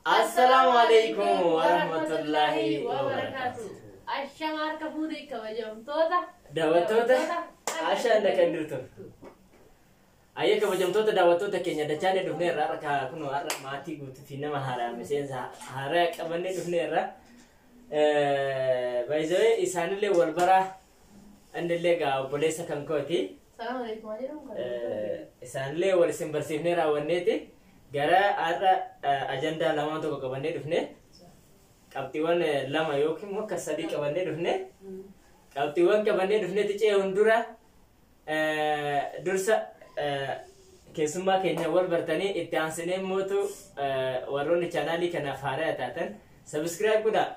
Assalaamu alaikum warahmatullahi wabarakatuh. Ashama harka fuudhee kabajamtoota. Daawwattoota Ashaa inda kan jirtu. Ayyee, kabajamtoota daawwattoota keenya, dachaanee dhufneerra. Har'a kunoo har'a maatii guutuu fi nama haaraa, miseensa haaraa qabannee dhufneerra. Baay'ee isaanillee wal baraa, innillee gaa obboleessa kan kooti. Salaamu alaikum jedhamu. Isaanillee wal isin barsiifnee raawwanneeti. Gara har'a ajandaa lamaan tokko qabannee dhufne. Qabxiiwwan lama yookiin immoo akka sadii qabannee dhufne. Qabxiiwwan qabannee dhufnetti ce'uun dura dursa keessummaa keenya wal bartanii, itti aansinee mootu warroonni chaanaalii kanaaf haaraa taatan subscribe godhaa.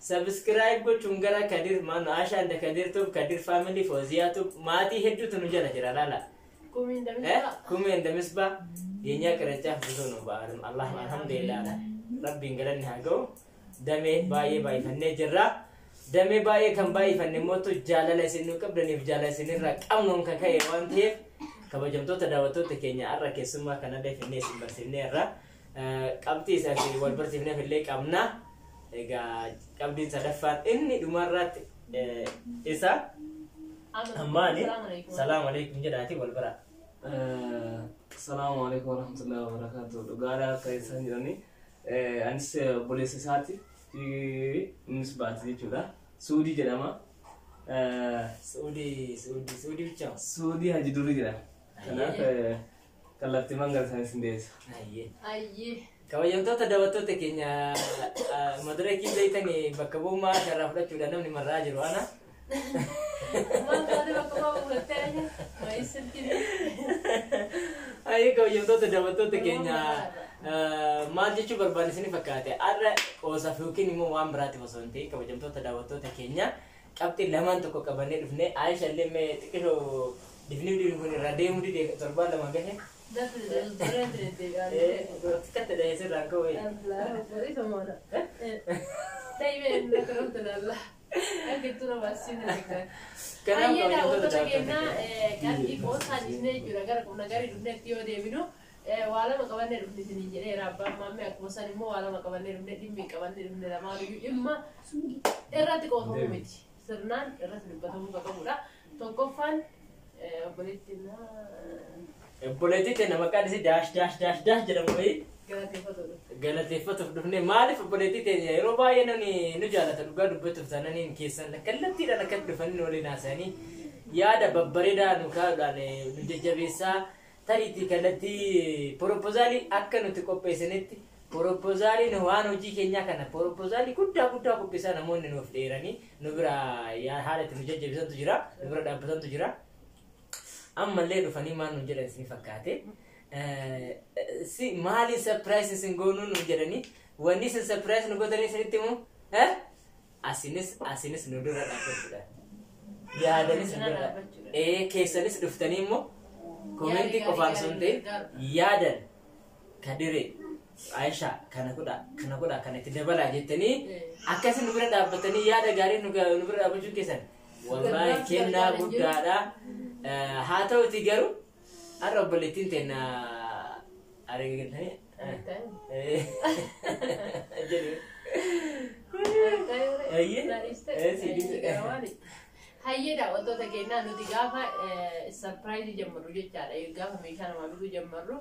Subscribe gochuun gara Kadir maanu Ashaa inda Kadir Tube, Kadir Family, Fooziyaa Tube, maatii hedduutu nu jala jira laala. Kumiin damisa. Kumeen እንደምስባ የኛ ቅርንጫፍ ብዙ ነው። በዓለም አላህ አልሐምዱሊላህ rabbiin galanni haa ga'u. Damee baay'ee baay'ifannee jirra. Damee baay'ee kan baay'ifanne mootu jaalala isin nu qabdaniif jaalala isinirraa qabnuun kan ka'e waan ta'eef, kabajamtoota daawwattoota keenya, har'a keessummaa kanallee finnee isin barsiifneerra. Qabxii isaa isin wal barsiifneef illee qabna. Egaa qabdiin sadaffaan inni dhumarratti isa ammaani salaamu alaikum jedhaati wal bara. Assalamu alaikum warahmatullahi wabarakatuh. Dhugaadha, akka isaan jedhani. Anis obboleessa isaati fi innis baati jechuudha. Suudii jedhama. Suudii, Suudii, Suudii bichaa. Suudii Haji Durri jedhama. Kanaaf kallattii gara isaanis hin deessa. Ayyee. Ayyee. Kabajamtoota daawwattoota keenya, madarakii beektanii bakka bu'ummaa irraa fudhachuudhaan namni marraa jiru ana. Maal taate bakka bu'aa fudhattee aja? Wayii silkii. Ayyee, kabajamtoota daawwattoota keenya, maal jechuu barbaanne isin fakkaate? Har'a qoosaaf yookiin immoo waan biraatiif osoo hin ta'in, kabajamtoota daawwattoota keenya, qabxii lamaan tokko qabannee dhufne. Aisha illee mee xiqqishoo difnii difni kun irraa deemuu dide, torbaan 2 gahe. Xiqqatte dhahee sirraan ka'u. Kanaaf Ayyee, kabajamtoota daawwattoota daawwattoota keenya, keenya. Qabxii qoosaa dhiisnee jechuudha gara qubna garii dhufneetti yoo deebinu, waa lama qabannee dhufne isiniin jedheera abbaan maammee. Akkuma san immoo waa lama qabannee dhufne, dhimmi qabannee dhufne lamaanuyyuu dhimma irratti qoofamuu miti, sirnaan irratti dubbatamuu kan qabudha. Tokkoffaan obboleettiin Obboleettii teenya maqaan isii dash dash dash dash jedhamu wayii galateeffatudha. Galateeffatuuf dhufne. Maaliif? Obboleettii teenya yeroo baay'ee namni nu jaalata. Dhugaa dubbatuuf taananiin keessan kallattiidhaan akkatti dhufanii nu waliin haasa'anii yaada babbareedaa nu kaa'uudhaan nu jajjabeessaa, tariitii kallattii proposaalii akka nuti qopheessinitti, proposaalii waan hojii keenyaa kana proposaalii guddaa guddaa qopheessaa namoonni nuuf dheeranii nu bira haala itti nu jajjabeessantu jira, nu bira dhaabbatantu jira. Ammallee dhufanii maal nu jedhan isin fakkaate? Si maaliin surprise isin goonuu nu jedhanii, wanni isin surprise nu gootanii isinitti himu, asinis nu dura dhaabbachuudha. Yaadanis nu dura keessanis dhuftanii immoo commentii qofaan osoo hin ta'in yaadan Kadire, Aisha, kana godha, kana godha, kana itti dabalaa jettanii akkasi nu bira dhaabbatanii yaada gaarii nu bira dhaabbachuu keessan wallaahi kennaa guddaadha. Haa ta'uti garuu har'a obboleettiin teenya argitanii jedhu. Ayyee. Hayyee, daawwattoota keenyaa, nuti gaafa surprise jammarru jechaadha. Gaafa meeshaa namaa bituu jammarru,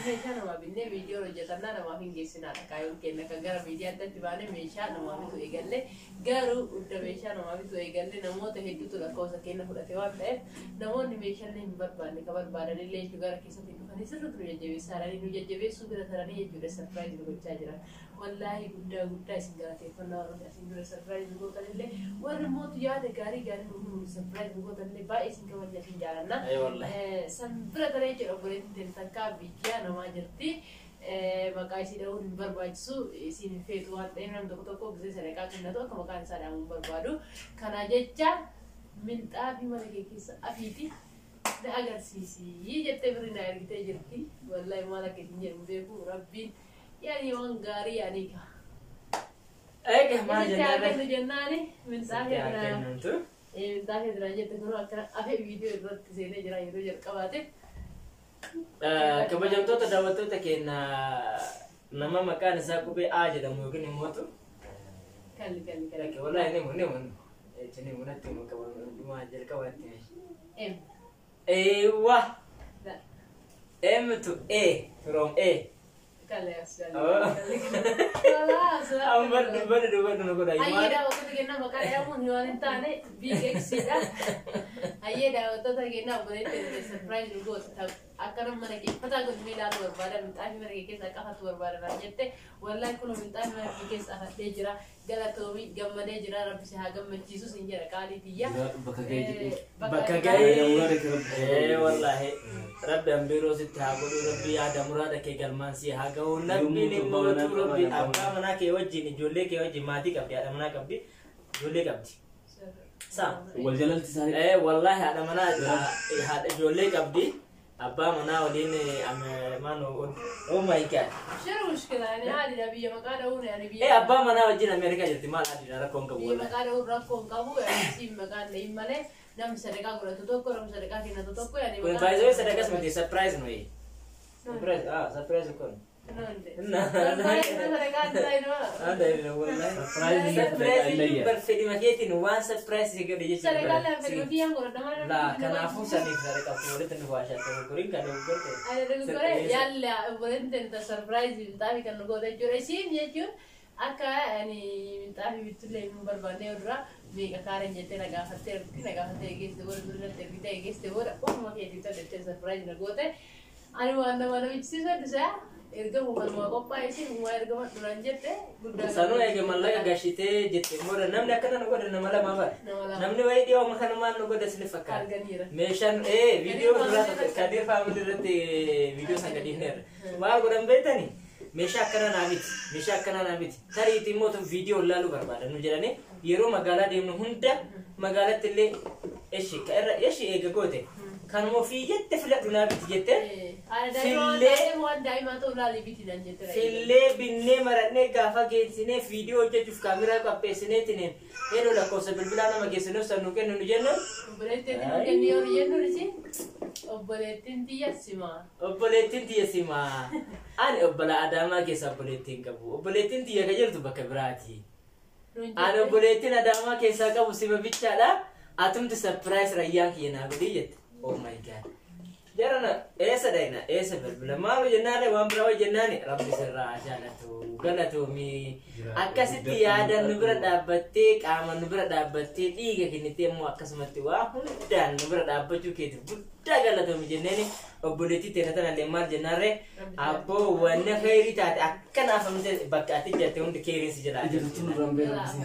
meeshaa namaa binnee viidiyoo hojjetannaa namaaf hin geessinaadha. Kaayyoon keenya kan gara miidiyaatti achi baanee meeshaa namaa bituu eegalle. Garuu hunda meeshaa namaa bituu eegalle namoota hedduutu lakkoofsa keenya fudhate waan ta'eef, namoonni meeshaalee hin barbaanne kan barbaadanillee jechuu gara keessatti dhufanii sirriitti nu jajjabeessaa jiranii, nu jajjabeessuu bira taranii jechuudha surprise nu gochaa jiran. Wallaahi guddaa guddaa isin galateeffannaa. Warroonni asiin dura surprise nu gootanillee, warri mootu yaada gaarii gaarii nu himu surprise nu gootanillee, baay'ee isin kabajna, isin jaalanna. Ay wallaahi. San bira taree jechuudha obboleettiin teenya takkaa biyya namaa jirti. Maqaa isii dha'uun hin barbaachisu, isiin hin feetu waan ta'eef, namni tokko tokko gisee sadaqaa kennatu akka maqaan isaa dhahamuu hin barbaadu. Kana jecha minxaafii mana kee keessa afiiti na agarsiisi jettee birri na ergitee jirti. Wallaahi maal akka isin jedhu beeku, rabbiin yaani waan gaarii yaanii ka. Egaa maal Isitti haa jennaan? kennu jennaani minxaafii Sitti haa kana kennamtu. Minxaafii duraan jette kun akkana afee viidiyoo irratti seenee jira yeroo jalqabaate. Kabajamtoota daawwattoota keenya, Nama maqaan isaa qubee A jedhamu yookiin immoo Kalli kalli kalli. Wallahi ni mu ni mu. Ni mu natti mu qaba dhumaa jalqabaatti. M. Eewwa. La. M to A from A. Kalli as Oh. kalli. Kalaas. Amma dubbadhu dubbadhu nu godha. Hayyee daawwattoota kennaa maqaa dhaamuun waan hin taane Big X dha. Hayyee daawwattoota kennaa obboleetti surprise nu goota. Akkana mana kee fataa godhanii ilaaluu barbaada minxaafii mana kee keessa akka afatu barbaada naan jette wallahi kun minxaafii mana kee keessa afadhee jira galatoomii gammadee jira rabbi si haa gammachiisu sin jedha qaalii tiyya. Bakka ga'ee jedhee. Bakka ga'ee. Wallahi rabbi hambiroo sitti haa godhu, rabbi yaada muraada kee galmaan si haa ga'u, namni immoo rabbi abbaa manaa kee wajjin, ijoollee kee wajjin, maatii qabdi, haadha manaa qabdi, ijoollee qabdi. Sa. Wal jalatti isaanii. Wallahi haadha manaa, haadha ijoollee qabdi, abbaa manaa waliin maano, oh my God. شنو مشكلة يعني عادي لا biyya maqaa dha'uun yani Eh, biyya abbaa manaa wajjin Ameerikaa jirti, maal adii rakkoon qabu biyya wallahi. Maqaa dha'uun rakkoon qabu yani siin maqaan dhahin malee namni sadaqaa godhatu tokko, namni sadaqaa kennatu tokko yani. Kun baay'ee sadaqas miti, surprise nuyi. Surprise, ah, surprise kun. Sadaqaa Anda ini wallahi. Surprise. Surprise bar fedhi makeetiin waan surprise si godhe jechuudha. Sadaqaa laan fedhi kiyyaan godhadha malee. La kanaafuu saniif sadaqaa walitti nu waashaa kuriin kan dogoggorte. Ani dogoggore yalla obboleettiin ta surprise minxaafii kan nu goote jechuudha. Isiin jechuun akka ani minxaafii bittullee hin barbaanne dura meeqa kaaren jettee na gaafattee ergite, na gaafattee geessite booda duratti ergite geessite booda ofuma keetii tollettee surprise na goote. Ani waan nama namichisiisu isaa erga kanuma qophaa'e isiin waa ergama duraan jette guddaa. Sanuu eega mallaqa gashitee jette immoo namni akkana nu godhe nama lama bara. Nama lama. Namni wayii dhiyoo kanumaan nu godhe isin fakkaata. Arganiira. Meeshaan viidiyoo duraa Kadir Family irratti viidiyoo san gadi hineerra. Maal godhan beektani? Meeshaa akkana naa biti, meeshaa akkana naa biti. Tariitii immoo tun viidiyoo ilaaluu barbaada nu jedhanii yeroo magaalaa deemnu hunda magaalatti illee eshi ka irra eshi eega goote. Kanuma ofii jette filadhu naa biti jette. Fillee waan daa'imaa ta'u laalii biti naan jette. Fillee binnee marannee gaafa geessinee viidiyoo hojjechuuf kaameraa qopheessineetiin yeroo lakkoofsa bilbilaa nama geessinuuf san nu kennu nu jennu. Obboleettiin nu kennu yoo nu jennu isin obboleettiin tiyya simaa. Obboleettiin tiyya simaa. Ani obbola Adaamaa keessa obboleettiin qabu. Obboleettiin tiyya ka jirtu bakka biraati. Ani obboleettiin Adaamaa keessaa qabu sima bichaadha. Atumti surprise rayyaan kiyya naa godhii jette. Oh my God. Jarana eessa dhayna, eessa bilbila maal jennaane, waan biraa jennaane, rabbi sirraa jaalatu galatoomii akkasitti yaadan nu bira dhaabbattee, qaama nu bira dhaabbattee, dhiiga kennitee immoo akkasumatti waa hundaan nu bira dhaabbachuu keetiif guddaa galatoomi jenneeni. Obboleettii teena tanallee maal jennaarree, abboo wanna khayrii taate akkana afamte bakka ati jette hundi keeriin si jedhaa. Ijatti nurraan beekamsi.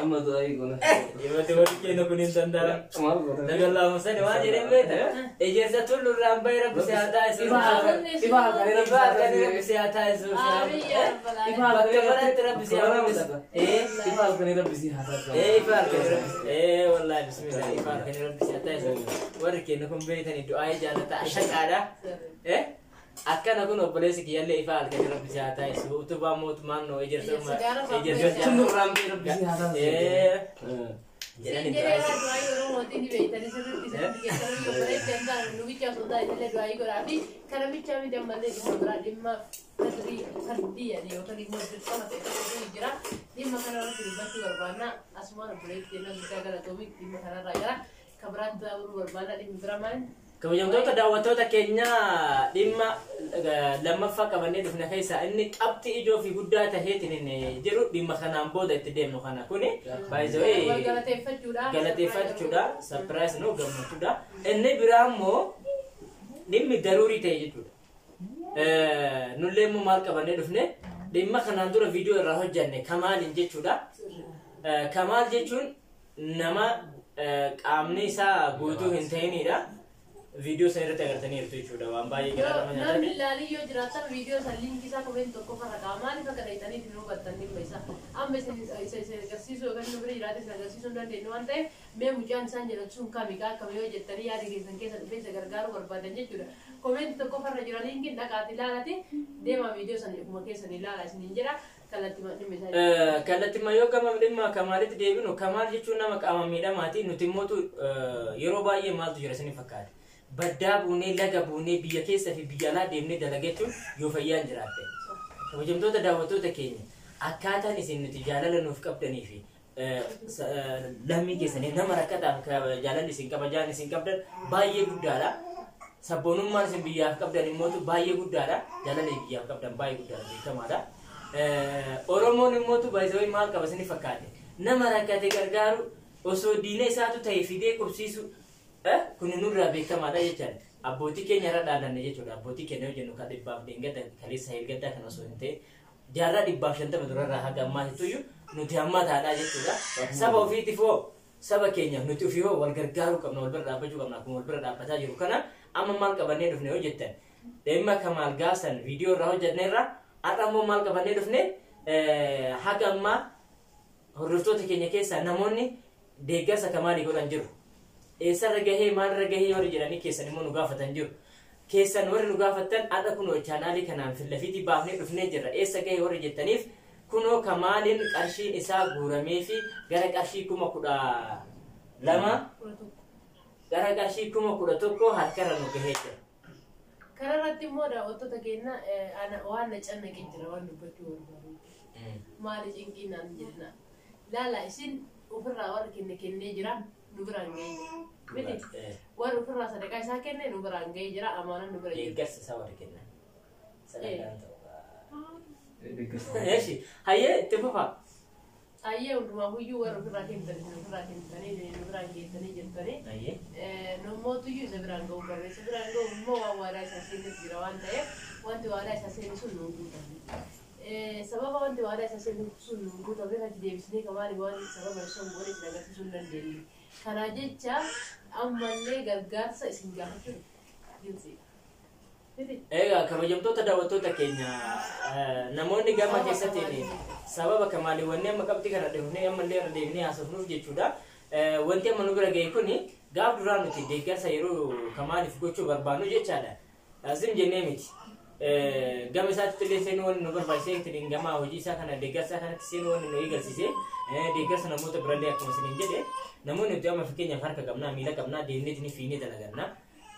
Amma du'aa eegona. Dhimma warri keenya kun hin danda'amu. Maal goota? Nagalaamu sani waan jedheen beekta. Ejersa tullurraan bahe rabbi si haa taasisu. Ifa halkanii rabbi Ifa halkanii rabbi si haa taasisu. Ifa Bakka baratti rabbi si haa mul'isu. Ifa halkanii rabbi si haa taasisu. Ifa halkanii rabbi. Wallahi bismillah, ifa halkanii rabbi si haa taasisu. Warri keenya kun beektanii du'aa jaalataa shaqaadha. Akkana kun obboleessi kiyyallee ifa halkanii rabbi si haa taasisu. Utubaa mootummaan noo ejersa ejersa. Tullurraan bahe rabbi si haa taasisu. Jedhanii Siin du'aa jedhee du'aa Oromootiin ni beektanii sirriitti sirriitti keessatti obboleettiin hin taane nu bichaa osoo hin taane illee du'aa godhaa fi kana bichaa miti ammallee dhimma biraa, dhimma fardii fardii yani yookaan immoo dirqama ta'e tokkotu jira. Dhimma kana irratti dubbachuu barbaanna. Asumaan obboleettiin nama guddaa galatoomii dhimma kanarraa jira. Kan biraatti dabaluu barbaanna, dhimmi bira maal? Kabajamtoota daawwattoota keenya, dhimma lammaffaa qabannee dhufne keessaa inni qabxii ijoo fi guddaa taheetiin jiru dhimma kanaan booda itti deemnu kana kuni baay'ee Wal galateeffachuudha. Galateeffachuudha, surprise nu gammachuudha. Inni biraa immoo dhimmi daruurii ta'e jechuudha. Nullee immoo maal qabannee dhufne? Dhimma kanaan dura viidiyoo irraa hojjanne Kamaaliin jechuudha. Kamaal jechuun nama qaamni isaa guutuu hin ta'inidha. Viidiyoo sana irratti agartaniirtu jechuudha, waan baay'ee garaa nama Namni nyaatan. ilaalii yoo jiraatan viidiyoo san liinkii isaa comment tokko farra qaba. Maaliif akka dhayitaniif hin hubattan dhimma isaa. Amma isin isa isin agarsiisuu yookaan nu bira jiraate isin agarsiisuu hin dandeenyu waan ta'eef, mee mucaan isaan jedhan sun kami akkami yoo jettanii yaada keessan keessa dhufee isa gargaaruu barbaadan jechuudha. Comment tokko farra jira liinkiin, dhaqaati ilaalati deemaa, viidiyoo sana ofuma keessan ilaala isiniin jedha, kallattii dhimma isaa. Kallattii yoo gama dhimma Kamaalitti deebinu, Kamaal jechuun nama qaama miidhamaati. Nuti immoo yeroo baay'ee maaltu jira isin fakkaata? Baddaa buunee, laga buunee, biyya keessa fi biyya alaa deemnee dalagachuun yoo fayyaan jiraatte. Kabajamtoota daawwattoota keenya, akkaataan isin nuti jaalala nuuf qabdanii fi lammii keessanii nama rakkataaf jaalalli isin kabajaan isin qabdan baay'ee guddaadha. Sabboonummaan isin biyyaaf qabdan immootu baay'ee guddaadha. Jaalalli biyyaaf qabdan baay'ee guddaadha, beekamaadha. Oromoon immootu baay'ee maal qaba isin fakkaate? Nama rakkate gargaaru, osoo diina isaatu ta'e fidee qubsiisu, kun nurraa beekamaadha jechaadha. Abbootii keenya irra dhaalanne jechuudha. Abbootii keenya yoo jennu kan dhibbaaf deengada kaleessa hergaddaa kan osoo hin ta'e, jaarraa 150 durarraa haga ammaatittuyyuu nuti hammaa taadhaa jechuudha. Saba ofiitiif hoo, saba keenya nuti ofii hoo wal gargaaruu qabna, wal bira dhaabbachuu qabna, akkuma wal bira dhaabbataa jiru kana. Amma maal qabannee dhufne yoo jettan, dhimma Kamaal gaafsan viidiyoo irraa hojjenne irraa har'a immoo maal qabannee dhufne? Haga ammaa hordoftoota keenya keessaa namoonni deeggarsa Kamaalii godhan jiru. Eessarra gahee, maalirra gahee warri jedhanii keessan immoo nu gaafatan jiru. Keessan warri nu gaafattan, har'a kunoo chaanaalii kanaan fillafiitii baafnee dhufnee jirra. Eessa gahee warri jettaniif, kunoo Kamaaliin qarshiin isaa guuramee fi gara qarshii 12,000, gara qarshii 11,000 harkarra nu gahee jira. Kana irratti immoo daawwattoota keenya, waan na cannaqee jira, waan dubbachuu barbaadu. Maali cinqii naan jedhina. Laala, isin ofirraa warri kenne kennee jira, nu biraan gahee jira. Miti, warri ofirraa sadaqaa isaa kenne nu biraan gahee jira, amaanaan nu bira jira. Deeggarsa isaa warri kennan. Sadaqaan ta'u. Eeshi, hayyee, itti fufaa. Ayyee, hundumaa warri ofirraa kennan isin ofirraa kennitanii nu biraan geessanii jirtanii. Hayyee. Namoota isa biraan ga'uu qabna. Isa biraan ga'u immoo waan waadaa isaa seenes jira waan ta'eef, wanti waadaa isaa seene sun nuun guutamne. Sababa wanti waadaa isaa seene sun nuun guutamne, achi deebisnee Kamaali waan sababa osoo hin goone isin agarsiisuu hin dandeenye. Kana jecha ammallee gargaarsa isin gaafachuun gilsiidha. Egaa kabajamtoota daawwattoota keenya, namoonni gama keessatti sababa Kamaalii wanni amma qabxii kana dhufnee ammallee irra deebinee haasofnuuf jechuudha. Wanti amma nu bira ga'e kuni, gaaf duraa nuti deeggarsa yeroo Kamaaliif gochuu barbaannu jechaadha. Azim jennee miti. Gama isaatti illee seenuu wanni nu barbaachisee ittiin gama hojii isaa kana deeggarsa kanatti seenuu wanni nu eegalsiise, deeggarsa namoota birallee akkuma isiniin jedhe, namoonni nuti amma fakkeenyaaf harka qabnaa, miila qabnaa, deemnee fiinee dalaganna.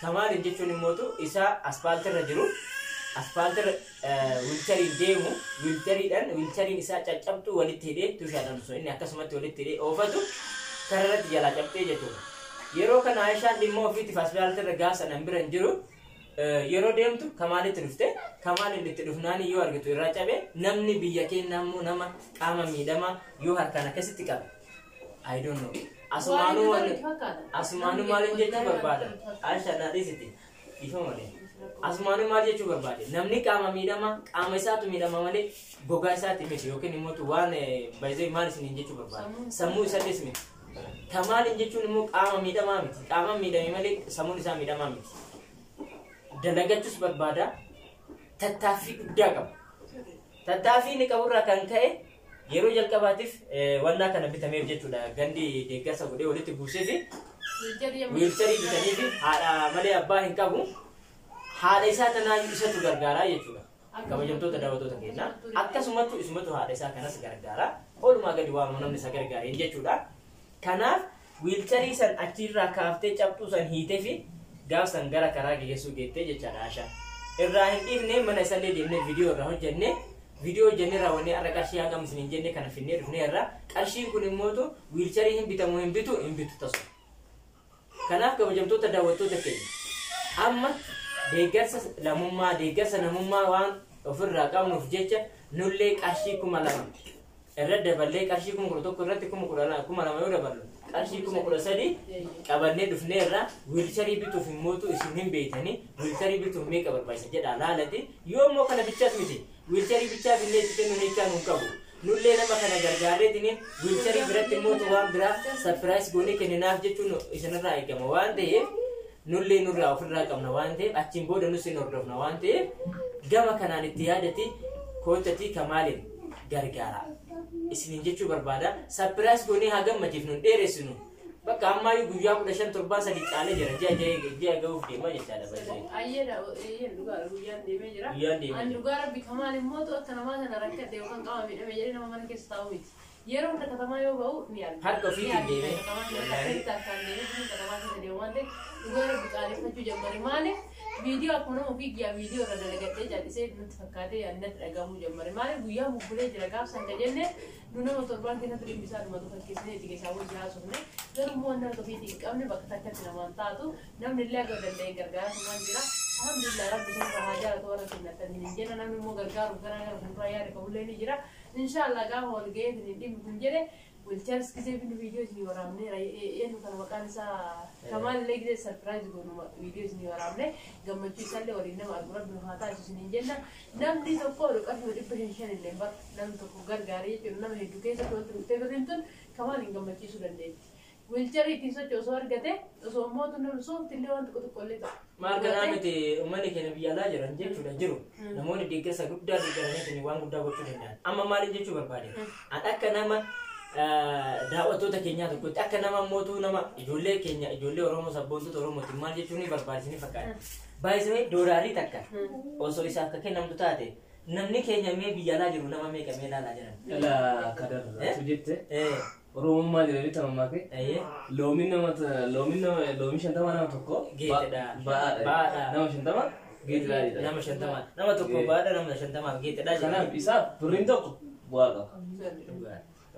Kamaaliin jechuun immootu isa aspaaltirra jiru, aspaaltirra wheelchairiin deemu, wheelchairiidhaan wheelchairiin isaa caccabtuu walitti hidhee, tushaadhaan osoo inni akkasumatti walitti hidhee oofatu kararratti jalaa cabxee jechuudha. Yeroo kana Aishaan dhimma ofiitiif aspaaltirra gaafa nan bira hin jiru yeroo deemtu Kamaalitti dhufte. Kamaaliin itti dhufnaan yoo argitu irraa cabe. Namni biyya keenya immoo nama qaama miidhamaa yoo harkaan akkasitti qabe, I don't know. Asumaanuu maaliin jechuu barbaada? Aisha, na dhiisiti. Ifa malee. Asumaanuu maal jechuu barbaade? Namni qaama miidhamaa qaama isaatu miidhama malee gogaa isaati miti, yookiin immoo waan baay'ee maal isiniin jechuu barbaade? Sammuu isaatis miti. Kamaaliin jechuun immoo qaama miidhamaa miti. Qaama miidhame malee sammuun isaa miidhamaa miti. Dalagachuus barbaada. Tattaaffii guddaa qaba. Tattaaffii inni qaburraa kan ka'e yeroo jalqabaatiif wannaa kana bitameef jechuudha. Gandi deeggarsa godhee walitti buusee fi wheelchairii bitanii fi haadha malee abbaa hin qabu. Haadha isaa tanaayyuu isatu gargaaraa jechuudha. Kabajamtoota daawwattoota keenya, akkasumattu isumatu haadha isaa kanas gargaara. Oolumaa gadi waamama namni isa gargaareen jechuudha. Kanaaf wheelchairii san achirraa kaaftee cabxuu san hiitee fi gaaf san gara karaa geessuu geettee jechaadha Ashaa. Irraa hin dhiifne, mana isallee deemnee viidiyoo irraa hojjennee, viidiyoo hojjennee raawwannee har'a qarshii hangam isin hin jenne kana finnee dhufnee irraa. Qarshiin kun immootu wheelchairii hin bitamu, hin bitu, hin bitu tasuma. Kanaaf kabajamtoota daawwattoota keenya, amma deeggarsa lammummaa, deeggarsa namummaa waan ofirraa qabnuuf jecha nullee qarshii 2,000 irra daballee, qarshii 11,000 irratti 2,000 yoo daballu qarshii 13,000 qabannee dhufnee irraa. Wheelchairii bituuf immootu isin hin beektanii wheelchairii bituuf meeqa barbaachisa jedha laalati. Yoo immoo kana bichaas miti, wheelchairii bichaaf illee itti kennuun hiikaa nuun qabu. Nullee nama kana gargaarreetiniin wheelchairii biratti immootu waan biraa surprise goonee kenninaaf jechuun isinirraa eegama waan ta'eef, nullee nurraa ofirraa qabna waan ta'eef, achiin booda nus hin hordofna waan ta'eef, gama kanaan itti yaadati kootatii Kamaaliin gargaara isiniin jechuu barbaada. Surprise goonee haa gammachiifnu, hin dheeressinu. Bakka ammaayyuu guyyaa 15, torbaan 3 caalee jira, ji'a ga'uuf deema jechaadha baay'ee. Ayyeedha, eeyyeen, dhugaadha, guyyaan deemee jira. Guyyaan deemee Ani jira. dhugaa rabbi, Kamaal immoo akka namaa kana rakkate yookaan qaama miidhame jedhee nama mana keessa taa'u miti. Yeroo hunda katamaa yoo ba'u ni arga. Harka ofiitiin deemee. Katamaa keessatti harkaan deemee katamaa keessa deemu waan ta'eef dhugaa Rabbi qaaneffachuu jalqabe. Maaliif viidiyoo akkuma nama ofii guyyaa viidiyoo irra dalagadhee callisee nutti fakkaatee natti dhagahamuu jalqabe. Maaliif guyyaa bubbulee jira gaaf san ka jenne nu nama torbaan keessatti dhimmi isaa dhumatu fakkeessinee itti keessaa wajji haasofne, garuu immoo waan harka ofiitii hin qabne bakka takkatti namaan taatu, namni illee akka danda'e gargaaratu waan jira. Alhamdulillah, Rabbi isin irraa haa jaalatu warra kennatan hin jenna. Namni immoo gargaaruuf garaa gara fuulduraa yaada qabullee ni jira. Inshaallah gaafa wal ga'ee dhimmi kun jedhe wilchaaris gisee binnu viidiyoo isinii waraabne, eenyu kana maqaan isaa Kamaal illee gisee surprise goonu viidiyoo isinii waraabne, gammachuu isaallee waliin nama argu Rabbi nu haa taasisu isiniin jenna. Namni tokko qarshii 500 illee bar namni tokko gargaaree jechuudha, nama hedduu keessatti wanti dhuftee birriin tun Kamaal hin gammachiisuu dandeetti. Wiilcharii ittiin socho'u osoo argate, osoo immoo namni soofti illee waan xiqqoo xiqqoo illee ta'u. Maal kanaa miti, uummanni keenya biyya alaa jiran jechuudha jiru. Namoonni deeggarsa guddaa deeggaranii waan guddaa gochuu danda'an. Amma maaliin jechuu barbaade? An akka nama daawwattoota keenyaa tokkotti, akka nama mootuu nama ijoollee keenya, ijoollee Oromoo, sabboontota Oromootiin maal jechuun ni barbaadisanii fakkaata. Baay'isanii doolaarii takka osoo isaaf akka kennamtu taate, namni keenya mee biyya alaa jiru nama meeqa mee ilaalaa jiran? Dhala kadarraatu jette. Oromummaa jedhanii tamammaa kee. Loomiin nama loomiin nama loomii 50 nama tokko Geetedha. Ba'aadha. Ba'aadha. Nama 50 geetedha jedha. Nama 50, nama tokko ba'aadha, nama 50f geetedha. Kanaaf isaaf birriin tokko bu'aa qaba.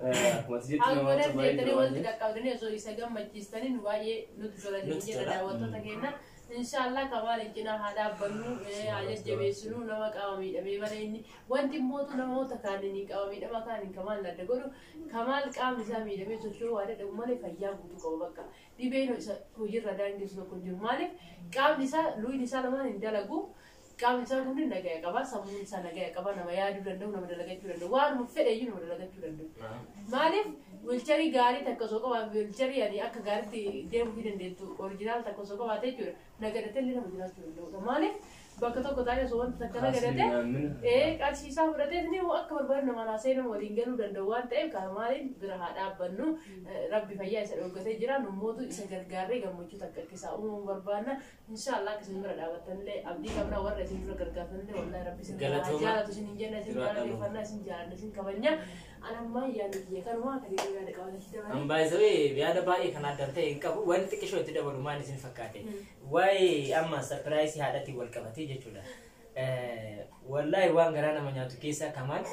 Akkuma ati jettu Akka namoota baay'ee dandeettanii jira waan walitti ta'eef. qaqqabdanii osoo isa gammachiistanii nu baay'ee nutti tola Nutti jedha tola. daawwattoota keenya. Inshaallah Kamaal cinaa haa dhaabbannu, haa jajjabeessinu. Nama qaama miidhamee malee inni wanti mootu namoota kaaniin qaama miidhama kaaniin Kamaal adda godhu, Kamaal qaamni isaa miidhamee socho'uu waa dadhabu malee fayyaa guutuu qaba. Bakka dhibeen isa hojiirra daangessu tokko hin jiru. Maaliif qaamni isaa luuyni isaa lamaan hin dalagu. Qaamni isaa kun nagaya qaba, sammuun isaa nagaya qaba, nama yaaduu danda'u, nama dalagachuu danda'u, waanuma fedhe iyyuu nama dalagachuu danda'u. Maaliif wiilcharii gaarii takka osoo qabaate, wiilcharii ani akka gaariitti deemuu fi dandeettu original takka osoo qabaate jechuudha. Nagadatee illee nama jiraachuu danda'udha. Maaliif bakka tokko taa'ee osoo wanta takka nagadate qarshii isaa fudhatee ni akka barbaadu nama haasa'ee nama waliin galuu danda'u waan ta'eef maaliin bira haa dhaabbannu. Rabbi fayyaa isa dhooggatee jira, nummootu isa gargaarree gammachuu takka akka isaa uumamuu barbaanna. Inshaallah akka isin bira dhaabbattanillee abdii qabna, warra isin dura gargaartanillee wallahi Rabbi isin haa Galatooma. jaalatu isin hin jenna, isin galateeffannaa, isin jaalanna, isin kabajna. Anammaa yaadni kiyya kanumaa kan yaada qabatanii dabalee. An baay'isawee yaada baay'ee kan addaan ta'e hin qabu. Wanti xiqqishoo itti dabalu maal isin fakkaate? Waa'ee amma surprise haadhatiin wal qabatee jechuudha. Wallaahi waan garaa nama nyaatu keessaa Kamaal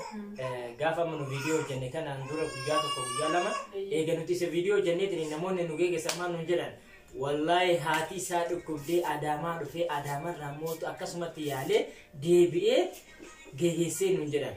gaafa amma nu viidiyoo hojjenne kanaan dura guyyaa tokko guyyaa lama eega nuti isa viidiyoo hojjenneetiin namoonni nu geeggeessan maal nuun jedhan? Wallaahi haati isaa dhukkubdee Adaamaa dhufee, Adaamarraa mootu akkasumatti yaalee deebi'ee geeggeessee nuun jedhan.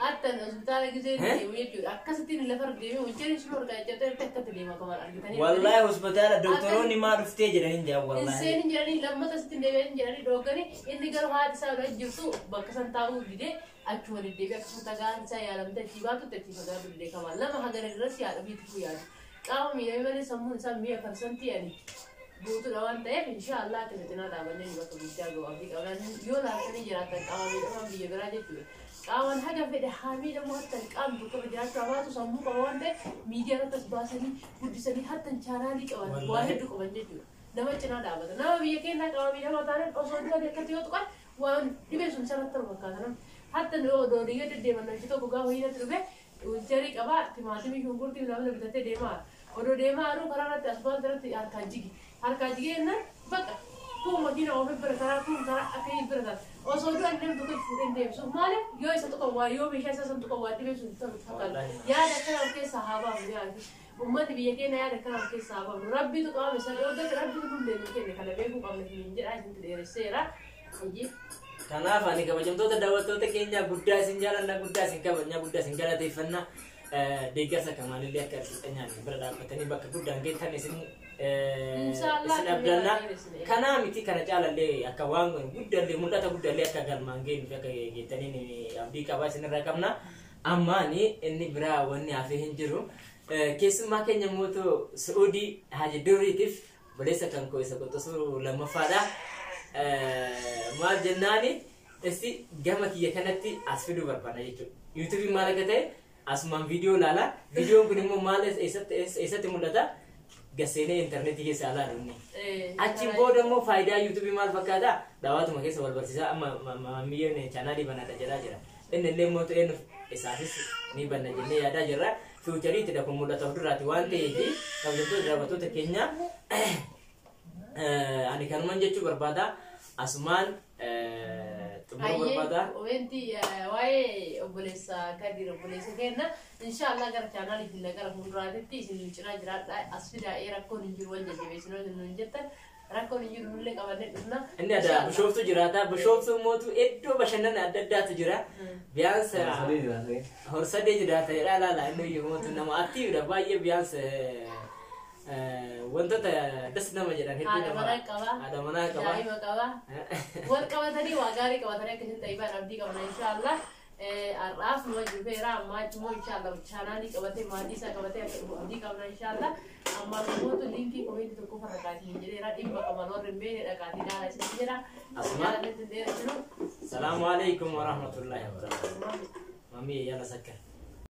Attan hospitaala gisee deemu jechuudha. Akkasittiin lafarra deemee wiilchariin sun harkaa jajjabdee akkatti deema Kamaal argitanii. Wallaahi hospitaala doktoroonni maa dhuftee jedhanii jaa wallaahi. Seenin jedhanii lammata sitti deebi'anii jedhanii dhoogganii, inni garuu haati isaa bira jirtu bakka san taa'uu didee achuma deddeebi'ee akkasuma tagaan isaa yaalamte achii baatutti achii fagaatu didee. Kamaal nama hagana irratti haadha ofiitti yaadu. Qaama miidhamee malee sammuun isaa mi'a parsantii ani guutuudha waan ta'eef inshaallah akka isa cinaa dhaabannee bakka guddaa gahu abdii qabna. Yoo laaltanii jiraatan qaama miidhamaan biyya biraa jechuudha. Qaamaan haga fedhe haa miidhamu, hattan qaamni tokko irra jiraachuu haa baatu, sammuu qaba waan ta'eef miidiyaa irratti as baasanii guddisanii hattan chaanaalii qaban waa hedduu qaban jechuudha. Nama cinaa dhaabata. Nama biyya keenyaa qaama miidhamaa taanaan osoo hin taane akkatti yoo tuqan waan dhibee sun isarratti ta'u fakkaata namni. Hatta dooniyyaa deddeeman namichi tokko gaafa hiinatti dhufe wiilcharii qabaa, timaatimii, shunkurtii namni bitatee deemaa. Odoo deemaa jiru karaa irratti asfaaltii irratti harkaan jigi. Harkaan jigee jennaan bakka kun makiina oofee bira karaa kun karaa akka hin bira taate. Osoo du'an namni tokko fuudhee hin deebisu. Maaliif yoo isa tuqan waa yoo meeshaa isaa san tuqan waa dhibee sun ta'u fakkaata. Yaada akkana of keessaa haa baafnu yaada. Uummanni biyya keenya yaada akkana of keessaa haa baafnu. Rabbitu qaama isa dhoogate, Rabbitu hundee nu kenne, kana beekuu qabna hin jedhaa, isinitti dheeresseera. Kanaaf ani kabajamtoota daawwattoota keenyaa guddaa isin jaalanna, guddaa isin kabajna, guddaa isin galateeffanna. Deeggarsa Kamaalillee akka argitanyaan bira dhaabbatanii bakka guddaan geettan isin isin abdanna. Kanaa miti, kana caalallee akka waan guddallee mul'ata guddallee akka galmaan geenyu fi akka geettaniin abdii qabaa isinirraa qabna. Ammaani inni biraa wanni hafee hin jiru. Keessummaa keenya mootu Su'uudii Haji Durriitiif obboleessa kan koo isa qoxosuu lammaffaadha. Maal jennaani, isti gama kiyya kanatti as fiduu barbaada jechuudha. Yuutuubiin maal akka ta'e asumaan viidiyoo ilaala. Viidiyoon kun immoo maal eessatti mul'ata? Gaseenee intarneetii keessa alaa inni. Achiin booda immoo faayidaa yuutuubii maal fakkaata? Daawwatuma keessa wal barsiisaa amma maamiyyeen chaanaalii banaadha jedhaa jira. Inni illee immoo ta'ee isaafis ni banna jennee yaadaa jirra. Fiichariitidha kun mul'ata ofduraati waan ta'eef kabajamtoota daawwattoota keenya ani kanuman jechuu barbaada asumaan xumuruu barbaada. Wanti waa'ee obboleessa Kadir obboleessa kenna inshaallah gara chaanaalii fi gara fuulduraatitti isin cinaa jiraadha as fidaa'ee rakkoon hin jiru wal jajjabeessinoo isin nuun jettan rakkoon hin jiru nullee qabannee dhufna. Inni adda bishooftu jiraata. Bishooftu mootu iddoo bashannana adda addaatu jira. Biyaansa Sadii jiraata. horsadee jiraata jedhaa laala inni iyyuu mootu nama aktiividha baay'ee biyaansa wantoota das nama jedhan hedduu Haadha nama manaa qaba. haadha manaa qaba. Daa'ima qaba. Wal qabatanii waa gaarii qabatanii akkasiin xayyibaan abdii qabna inshaallah. Har'aaf numa jufeera ammaa immoo inshaallah chaanaalii qabatee maatii isaa qabatee akka dhufu abdii qabna inshaallah. Amma namoota liinkii komeetii tokko farra kaatiin jedheera dhimma qaban warri hin beekne dhaqaatii ilaala isin jedha. Asuma. Jaallattiin dheerachinu. Salaamu alaikum warahmatullahi wabarakatuh. Mami yala sakkar.